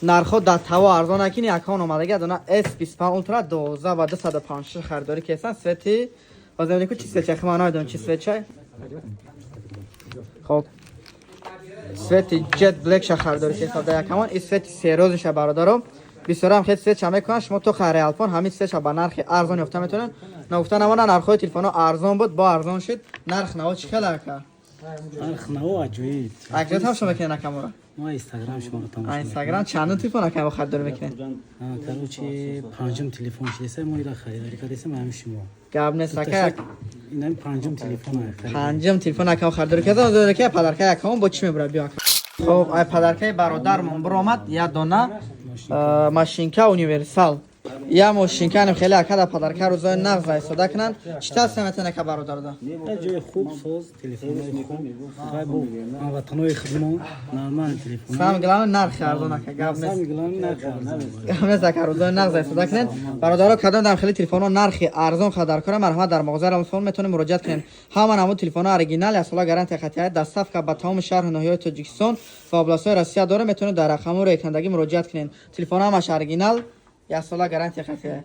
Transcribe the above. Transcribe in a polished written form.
Нархҳо дар таво арзон акини акаон омадаги адона S25 Ultra 12 ва 256 харидорӣ кесан. Цвети озамнику чи цвет чай, хма намедонам чи цвет чай. Хоб, цвети Jet Black ша харидорӣ кесан дар якамон и цвети серозиша. Бародаро, бисёрам хел цвет ша мекунанд. Шумо то Реалфон ҳамин цвет ша ба нархи арзон ёфта метавонед. Нагуфта намона, нархҳои телефонҳо арзон буд, бо арзон шуд. Нарх наво чӣ хел, ака? Нарх наво аҷоиб. Акҷо тамошо мекунед акаморо? Ма Инстаграм шуморо тамошо. Инстаграм чандум телефон акамо харидорӣ мекунед? Короче, панҷум телефон шидеса, мо ира харидорӣ кардесам ҳами шумо. Гап нест, ака. Инами панҷум телефон. Панҷум телефон акамо харидорӣ кардам. Ки подаркаи акамо бо чӣ мебурад? Биё, ака. Хоб, ай подаркаи бародармон биромад як дона машинка универсал, я мошинка хеле. Ака, дар подарка рӯзои нағз истода кунанд. Чӣ тавсия метавон, ака, бародарда? Ҷои хуб, соз, телефонҳои хуб, бо ҳамватанои худмон нормал телефон. Самое главное, нархи арзон, ака, гап нест. Самое главное, нархи арзон. Гап нест, ака, рӯзои нағз истода кунед. Бародаро, кадом дам хеле телефонҳо нархи арзон хадаркора, марҳамат, дар мағозаи Рамзон метавонед муроҷиат кунед. Ҳама намуд телефонҳо оригинал, яксола гарантия хатия, доставка ба тамоми шаҳру ноҳияҳои Тоҷикистон ва областҳои Россия дорем. Метавонед дар рақамҳои рекандагӣ муроҷиат кунед. Телефонҳо ҳамаш оригинал, яксола гарантия хатия.